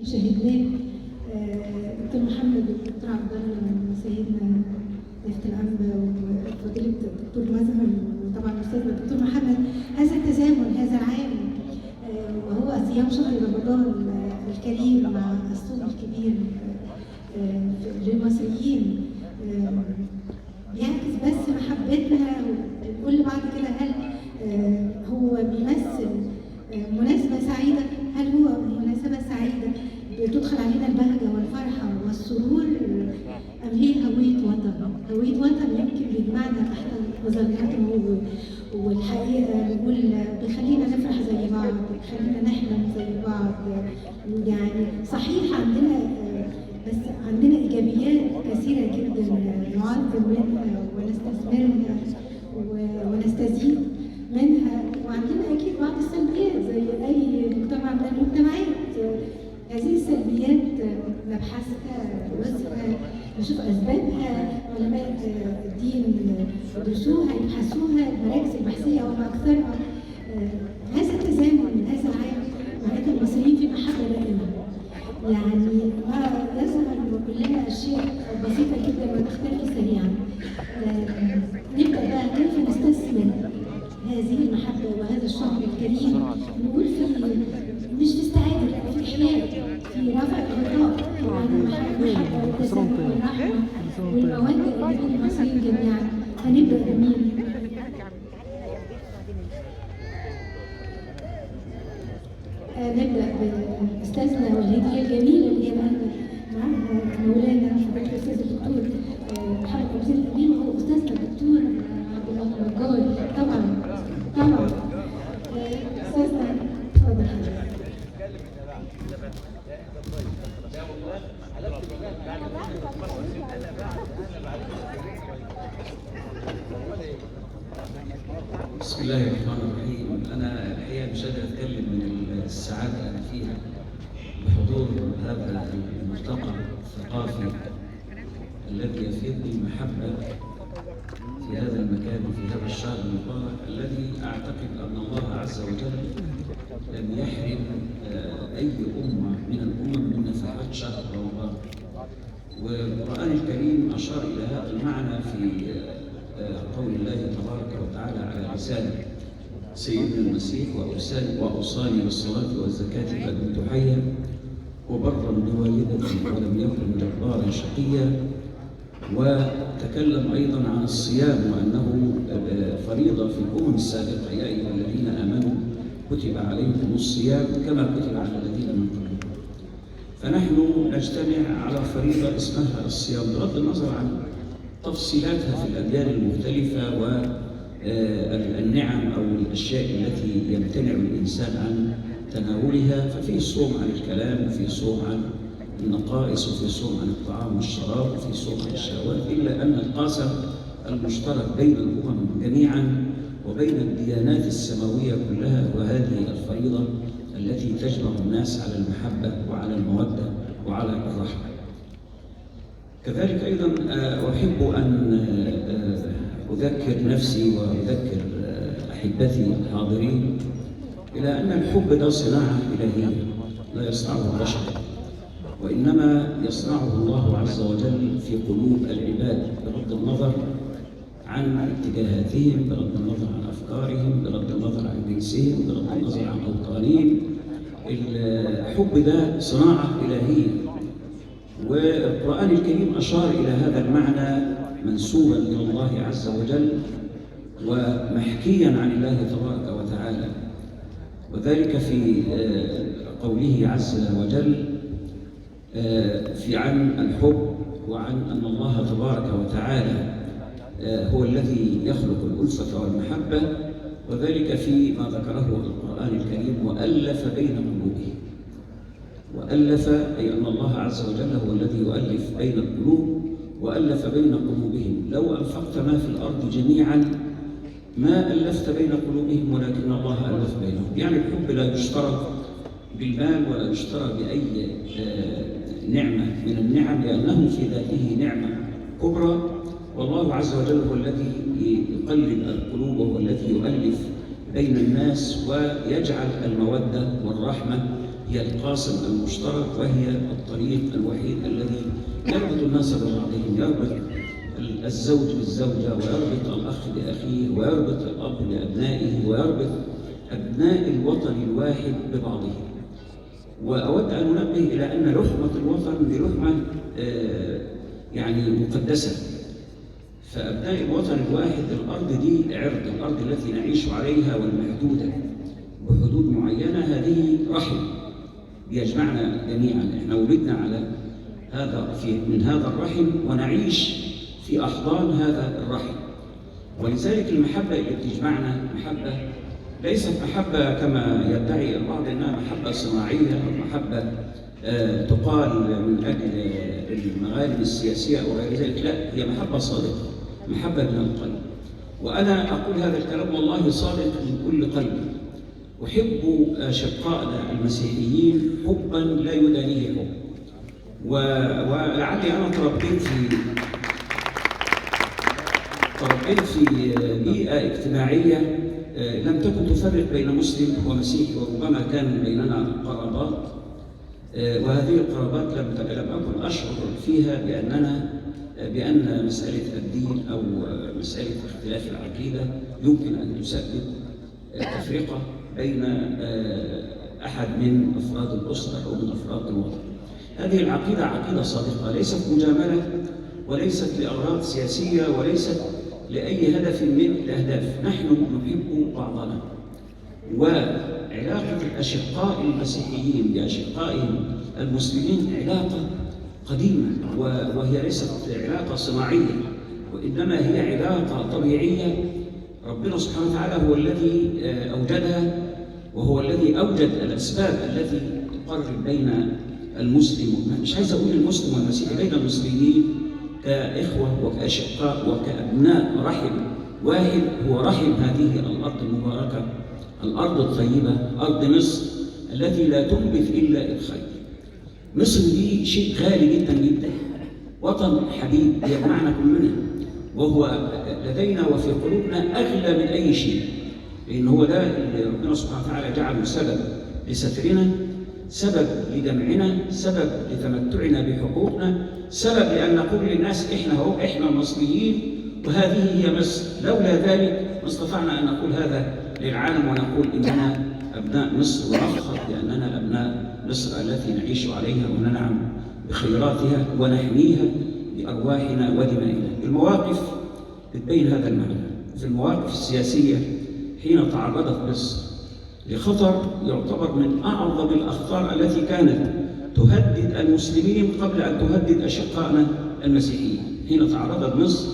شهدناه دكتور محمد والدكتور عبد الله وسيدنا نيافة الأنبا وفضيلة الدكتور مظهر وطبعا أستاذنا الدكتور محمد. هذا التزامن هذا العام وهو صيام شهر رمضان الكريم مع الصوم الكبير للمصريين بيعكس بس محبتنا ونقول لبعض كده هل هو بيمثل مناسبة سعيدة؟ هل هو مناسبة سعيدة بتدخل علينا البهجة والفرحة والسرور أم هي هوية وطن؟ هوية وطن يمكن بيجمعنا تحت مظلته والحقيقة نقول بيخلينا نفرح زي بعض، بيخلينا نحلم زي بعض. يعني صحيح عندنا بس عندنا إيجابيات كثيرة جدا نعظم منها ونستثمرها ونستزيد منها، وعندنا أكيد بعض السلبيات زي أي مجتمع من المجتمعات. هذه السلبيات نبحثها ندرسها نشوف أسبابها، علماء الدين يدرسوها يبحثوها، المراكز البحثية وما أكثرها. هذا التزامن هذا العام مع المصريين في محبة دائمة، يعني ما يظهر كلنا أشياء بسيطة جدا وتختفي سريعا. نبدأ بقى كيف نستثمر هذه المحبة وهذا الشهر الكريم، نقول فيه مش في استعادة، لا في إحياء، في رفع الغطاء عن المحبة والتسامح والرحمة والمودة بين المصريين جميعا. هنبدأ بمين؟ نبدأ بأستاذنا والهدية الجميلة اللي هي معاها مولانا الأستاذ الدكتور محمد وزير الأمين، وهو أستاذنا الدكتور عبد الله النجار. طبعا أستاذنا اتفضل. بسم الله الرحمن الرحيم. أنا الحقيقة مش قادر أتكلم من السعادة اللي فيها بحضور هذا الملتقى الثقافي الذي يفيض بالمحبة في هذا المكان وفي هذا الشهر المبارك الذي أعتقد أن الله عز وجل لم يحرم أي أمة من الأمم من نفحات شهر رمضان. والقرآن الكريم أشار إلى هذا المعنى في قول الله تبارك وتعالى على لسان سيدنا المسيح: وأوصاني بالصلاة والزكاة ما دمت حيا وبرا بوالدتي ولم يكن جبارا شقيا. وتكلم أيضا عن الصيام وأنه فريضة في الأمم السابقة: يا أيها الذين آمنوا كتب عليكم الصيام كما كتب على الذين من قبلكم. فنحن نجتمع على فريضة اسمها الصيام بغض النظر عن تفصيلاتها في الأديان المختلفة والنعم أو الأشياء التي يمتنع الإنسان عن تناولها. ففي صوم عن الكلام، وفي صوم عن النقائص، وفي صوم عن الطعام والشراب، وفي صوم عن الشهوات، إلا أن القاسم المشترك بين الأمم جميعا وبين الديانات السماوية كلها وهذه الفريضة التي تجمع الناس على المحبة وعلى المودة وعلى الرحمة. كذلك أيضا أحب أن أذكر نفسي وأذكر أحبتي الحاضرين إلى أن الحب ده صناعة إلهية لا يصنعه البشر، وإنما يصنعه الله عز وجل في قلوب العباد بغض النظر عن اتجاهاتهم، بغض النظر عن أفكارهم، بغض النظر عن جنسهم، بغض النظر عن أوطانهم. الحب ده صناعة إلهية، والقرآن الكريم أشار إلى هذا المعنى منسوبا إلى الله عز وجل ومحكيا عن الله تبارك وتعالى، وذلك في قوله عز وجل في عن الحب وعن أن الله تبارك وتعالى هو الذي يخلق الألفة والمحبة، وذلك فيما ذكره القرآن الكريم: وألف بين قلوبهم. وألف أي أن الله عز وجل هو الذي يؤلف بين القلوب، وألف بين قلوبهم. لو أنفقت ما في الأرض جميعا ما ألفت بين قلوبهم ولكن الله ألف بينهم. يعني الحب لا يشترى بالمال ولا يشترى بأي نعمة من النعم، لأنه في ذاته نعمة كبرى، والله عز وجل هو الذي يقلب القلوب وهو الذي يؤلف بين الناس ويجعل المودة والرحمة هي القاسم المشترك، وهي الطريق الوحيد الذي يربط الناس ببعضهم، يربط الزوج بالزوجة، ويربط الأخ بأخيه، ويربط الأب بأبنائه، ويربط أبناء الوطن الواحد ببعضهم. وأود أن أنبه إلى أن لحمة الوطن دي لحمة يعني مقدسة. فأبناء الوطن الواحد، الأرض دي عرض، الأرض التي نعيش عليها والمحدودة بحدود معينة، هذه رحم يجمعنا جميعا. احنا ولدنا على من هذا الرحم، ونعيش في أحضان هذا الرحم. ولذلك المحبة اللي بتجمعنا محبة ليست محبة كما يدعي البعض انها محبة صناعية او محبة تقال من اجل المغالب السياسية او غير ذلك، لا، هي محبة صادقة، محبة من القلب. وانا اقول هذا الكلام والله صادق من كل قلبي. احب اشقائنا المسيحيين حبا لا يدانيه حب. ولعلي انا تربيت في بيئة اجتماعية لم تكن تفرق بين مسلم ومسيحي، وربما كان بيننا قرابات، وهذه القرابات لم أكن أشعر فيها بأن مسألة الدين أو مسألة اختلاف العقيدة يمكن أن تسبب تفرقة بين أحد من أفراد الأسرة أو من أفراد الوطن. هذه العقيدة عقيدة صادقة، ليست مجاملة، وليست لأغراض سياسية، وليست لأي هدف من الأهداف. نحن نحب بعضنا، وعلاقة الأشقاء المسيحيين بأشقائهم المسلمين علاقة قديمة، وهي ليست علاقة صناعية، وإنما هي علاقة طبيعية. ربنا سبحانه وتعالى هو الذي أوجدها، وهو الذي أوجد الأسباب التي تقرب بين المسلم، مش عايز أقول المسلم والمسيحي، بين المسلمين كإخوة وكأشقاء وكأبناء رحم واحد، هو رحم هذه الأرض المباركة، الأرض الطيبة، أرض مصر التي لا تنبت إلا الخير. مصر دي شيء غالي جدا جدا، وطن حبيب يجمعنا كلنا، وهو لدينا وفي قلوبنا أغلى من أي شيء، لأن هو ده اللي ربنا سبحانه وتعالى جعله سبب لسترنا، سبب لجمعنا، سبب لتمتعنا بحقوقنا، سبب لأن نقول للناس إحنا المصريين وهذه هي مصر. لولا ذلك ما استطعنا أن نقول هذا للعالم ونقول إننا أبناء مصر، ونفخر بأننا أبناء مصر التي نعيش عليها وننعم بخيراتها ونحميها بأرواحنا ودمائنا. المواقف بتبين هذا المعنى. في المواقف السياسية حين تعرضت مصر لخطر يعتبر من أعظم الأخطار التي كانت تهدد المسلمين قبل أن تهدد أشقائنا المسيحيين، حين تعرضت مصر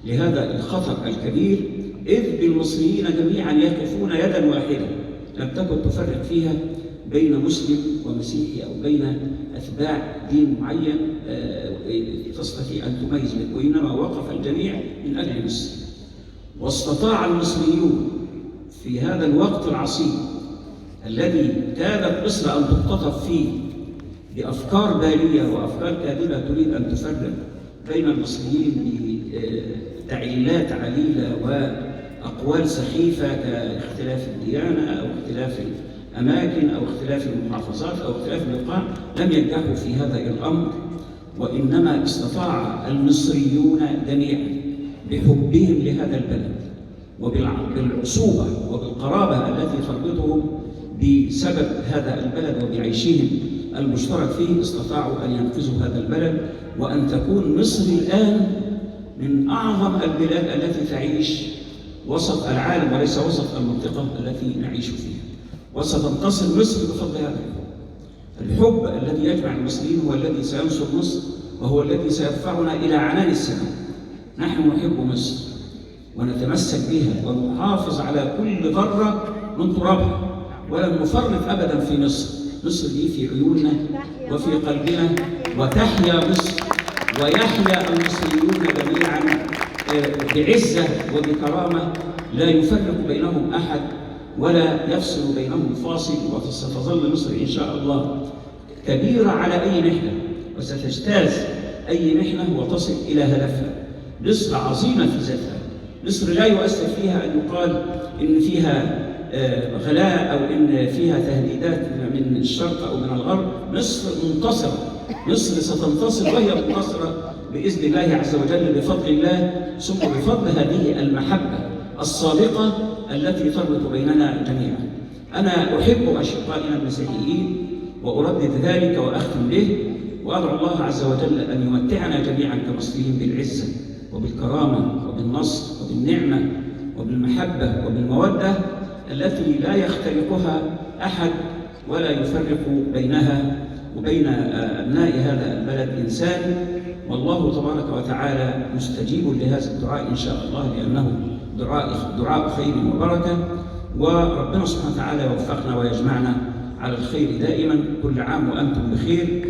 لهذا الخطر الكبير، إذ بالمصريين جميعا يقفون يدا واحدة، لم تكن تفرق فيها بين مسلم ومسيحي أو بين أتباع دين معين تستطيع أن تميز به، وإنما وقف الجميع من أجل مصر. واستطاع المصريون في هذا الوقت العصيب الذي كادت مصر أن تختطف فيه بأفكار بالية وأفكار كاذبة تريد أن تفرق بين المصريين بتعليلات عليلة وأقوال سخيفة كاختلاف الديانة أو اختلاف الأماكن أو اختلاف المحافظات أو اختلاف البقاع، لم ينجحوا في هذا الأمر، وإنما استطاع المصريون جميعا بحبهم لهذا البلد وبالعصوبة وبالقرابة التي تربطهم بسبب هذا البلد وبعيشهم المشترك فيه، استطاعوا أن ينقذوا هذا البلد، وأن تكون مصر الآن من أعظم البلاد التي تعيش وسط العالم وليس وسط المنطقة التي نعيش فيها. وستنتصر مصر بفضل هذا الحب الذي يجمع المصريين، هو الذي سينصر مصر، وهو الذي سيدفعنا إلى عنان السماء. نحن نحب مصر ونتمسك بها ونحافظ على كل ذرة من ترابها، ولن نفرط أبدا في مصر. مصر دي في عيوننا وفي قلبنا، وتحيا مصر ويحيا المصريون جميعا بعزة وبكرامة لا يفرق بينهم أحد ولا يفصل بينهم فاصل. وستظل مصر إن شاء الله كبيرة على أي محنة، وستجتاز أي محنة وتصل إلى هدفها. مصر عظيمة في ذاتها، مصر لا يؤثر فيها أن يقال إن فيها غلاء أو إن فيها تهديدات من الشرق أو من الغرب، مصر منتصرة، مصر ستنتصر وهي منتصرة بإذن الله عز وجل بفضل الله، ثم بفضل هذه المحبة الصادقة التي تربط بيننا جميعا. أنا أحب أشقائنا المسيحيين وأردد ذلك وأختم به، وأدعو الله عز وجل أن يمتعنا جميعا كمصريين بالعزة وبالكرامة وبالنصر وبالنعمة وبالمحبة وبالمودة التي لا يخترقها أحد ولا يفرق بينها وبين أبناء هذا البلد إنسان. والله تبارك وتعالى مستجيب لهذا الدعاء إن شاء الله، لأنه دعاء خير وبركة، وربنا سبحانه وتعالى يوفقنا ويجمعنا على الخير دائما. كل عام وأنتم بخير.